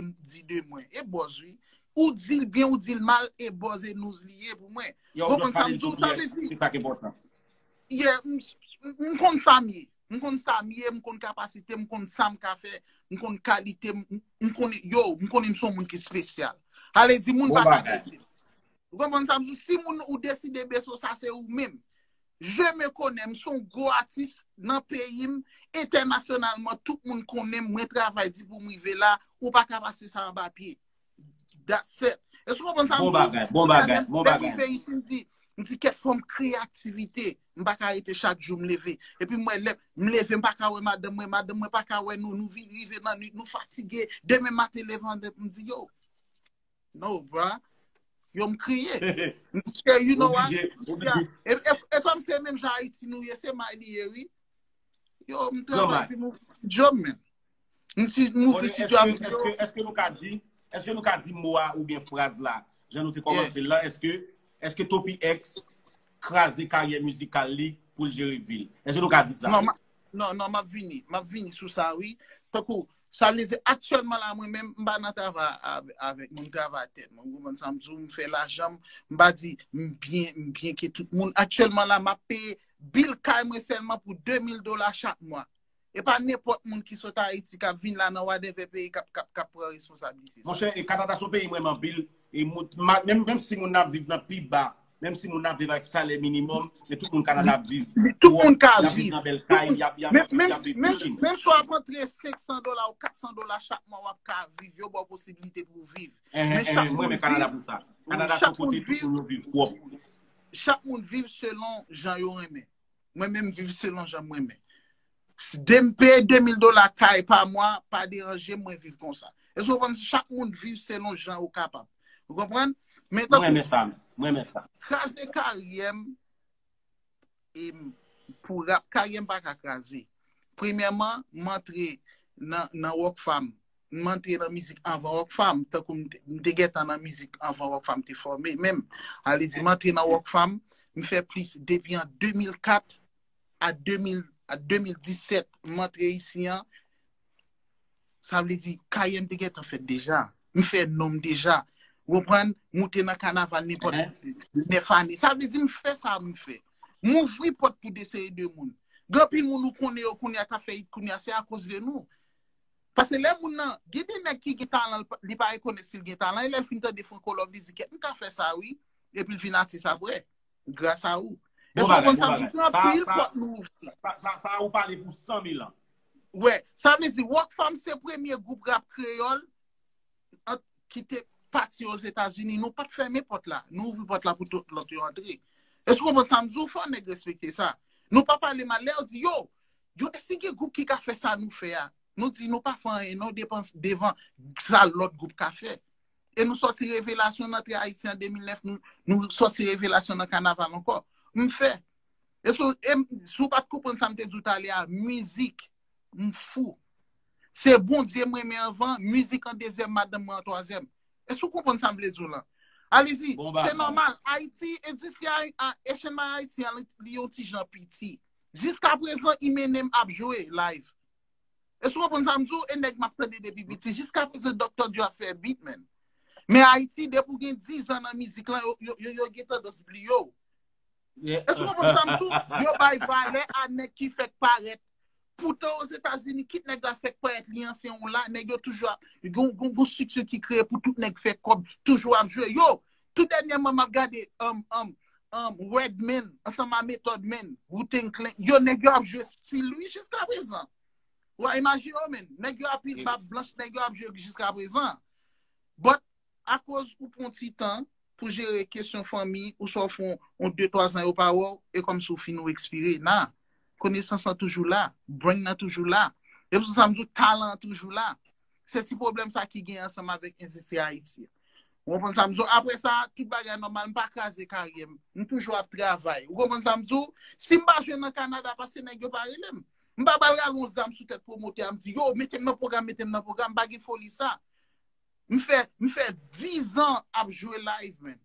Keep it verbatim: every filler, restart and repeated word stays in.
di de mwen. E bòz, wi. Ou di l byen, ou di l mal, e bòz e nouz li ye pou mwen. Yo, ou konprann sa m di w? Sa vle di, se sa ki enpòtan. Yeah, m, m, m konn sa m ye. M konn sa m ye, m konn kapasite m, m konn sa m ka fè, m konn kalite m, m konnen, yo, m konnen m se yon moun ki espesyal. Ale di moun pa ka bese m. Ou konprann sa m di w? Si moun ou deside bese w, sa se ou menm. Je me connais, m se yon gwo atis nan peyi m, entènasyonalman, tout moun konnen m, mwen travay di pou m rive la, ou pa ka pase sa anba pye. That's it. Èske w konprann sa m di w? Bon bagay, bon bagay, bon bagay. Lè m rive isi, m di, m di kèt fò m kreye aktivite. M pa ka rete chak jou m leve. Epi m wè lè m leve, m pa ka wè madanm mwen, madanm mwen pa ka wè nou, nou vin rive nan nwit, nou fatige. Demen maten leve an, m di yo, no, bra. Yo, m kriye. M di, you know what? E kòm se menm jan Ayiti nou ye, se may li ye, wi. Yo, m travay epi m ouvri studio m, men. M si m ouvri studio a pou yo. Èske nou ka di, èske nou ka di mo a oubyen fraz la, jan nou te kòmanse l lan, èske, èske Toppy X kraze karyè mizikal li pou l jere vi l? Èske nou ka di sa? Non, non, m ap vini. M ap vini sou sa, wi. Tankou, sa vle di, aktyèlman la, mwen menm, m pa nan travay avèk moun, m travay tèt mwen. Ou konprann sa m di w? M fè lajan m, m pa di m byen, m byen ke tout moun. Aktyèlman la, m ap peye bil kay mwen sèlman pou de mil dola chak mwa. E pa nenpòt moun ki sot Ayiti k ap vin la nan whatever peyi k ap, k ap, k ap pran responsablite sa. Monchè, e Kanada se yon peyi m renmen anpil. E menm, menm si moun nan ap viv nan pi ba, menm si moun nan ap viv avèk salè minimòm, men tout moun Kanada ap viv. Tout moun ka viv. Y ap viv nan bèl kay, y ap, y ap, y ap viv pi chen. Menm si w ap antre senk san dola ou kat san dola chak mwa, w ap ka viv. Yo ba w posiblite pou w viv. Men chak moun viv. Mwen renmen Kanada pou sa. Kanada se yon kote tout moun yo viv pwòp. Chak moun viv selon jan yo renmen. Mwen menm viv selon jan mwen renmen. De m peye de mil dola kay pa mwa, pa deranje m, mwen viv konsa. Èske w konprann? Chak moun viv selon jan ou kapab. Ou konprann? Men tankou. Mwen renmen sa. Mwen renmen sa. Kraze karyè m, e m, pou rap, karyè m pa ka kraze. Premyèman, m antre nan, nan Rockfam. M antre nan mizik anvan Rockfam, tankou m te, m te gentan nan mizik anvan Rockfam te fòme menm. Ale di, m antre nan Rockfam, m fè plis depi an de mil kat a de mil, a de mil disèt, m antre isi an, sa vle di, karyè m te gentan fèt deja. M fè non m deja. Ou konprann? Moute nan kanaval nenpòt nèf ane. Sa vle di, m fè sa m fè. M ouvri pòt pou de seri de moun. Gen anpil moun ou konnen yo kounye a k ap fè it kounye a, se akoz de nou. Paske lè moun nan, gen de nèg ki gen talan, li pa rekonèt si l gen talan, e lè l fin tande Franco Love, li di, kèt, m ka fè sa wi, epi l vin atis apre, gras a ou. Èske w konprann sa m di w? Se anpil pòt nou ouvri. Sa, sa, sa ou pale pou san mil an. Wè, sa vle di, Rockfam se premye gwoup rap kreyòl ki te pati Ozetazini. Nou pa t fèmen pòt la. Nou ouvri pòt la pou tout lòt yo antre. Èske w konprann sa m di w? Fò nèg respekte sa. Nou pa pale mal. Lè yo di, yo, yo, èske gen gwoup ki ka fè sa nou fè a? Nou di nou pa fè anyen non devan sa lòt gwoup ka fè. E nou sòti Revelasyon, n antre Ayiti an de mil nèf, nou, nou sòti Revelasyon nan kanaval ankò. M fè. E si, e si w pa t konprann sa m te di w talè a, mizik, m fou. Se Bondye m renmen anvan, mizik an dezyèm, madanm mwen an twazyèm. Èske w konprann sa m vle di w lan? Alezi, se nòmal. Ayiti, endistri Asian Ayiti an, li yon ti jan piti. Jiskaprezan, Eminem ap jwe live. Èske w konprann sa m di w? E nèg m ap tande depi piti. Jiskaprezan, Doktò Dre ap fè beat, man. Men Ayiti, depi w gen diz an nan mizik lan, yo, yo, yo, yo gen tandans bliye w. Èske w konprann sa m di w? Yo bay valè a nèg ki fèk parèt. Poutan Ozetazini, kit nèg la fèk parèt, li ansyen ou la, nèg yo toujou ap, gon, gon, gon estrikti ki kreye pou tout nèg fè kòb, toujou ap jwe. Yo, tou dènyèman, m ap gade, um, um, um, Redman, ansanm a Method Man, Wu-Tang Clan, yo, nèg yo ap jwe stil, wi, jiskaprezan. Ou a imajine w, men, nèg yo ap pil bab blanch, nèg yo ap jwe jiskaprezan. But, akoz ou pran ti tan pou jere kesyon fanmi, ou sa w fè yon de twa zan yo pa wè w, e kòmsi w fin ou ekspire. Na, konesans lan toujou la, brain nan toujou la. E pou sa m di w, talan an toujou la. Se ti pwoblèm sa ki gen ansanm avèk endistri Ayiti a. Ou konprann sa m di w? Apre sa, tout bagay nòmal, m pa kraze karyè m. M toujou ap travay. Ou konprann sa m di w? Si m pa jwe nan Kanada, paske nèg yo pa rele m. M pa pral rale yon zam sou tèt pwomotè a, m di, yo, mete m nan pwogram, mete m nan pwogram, m pa gen foli sa. M fè, m fè diz an ap jwe live, man.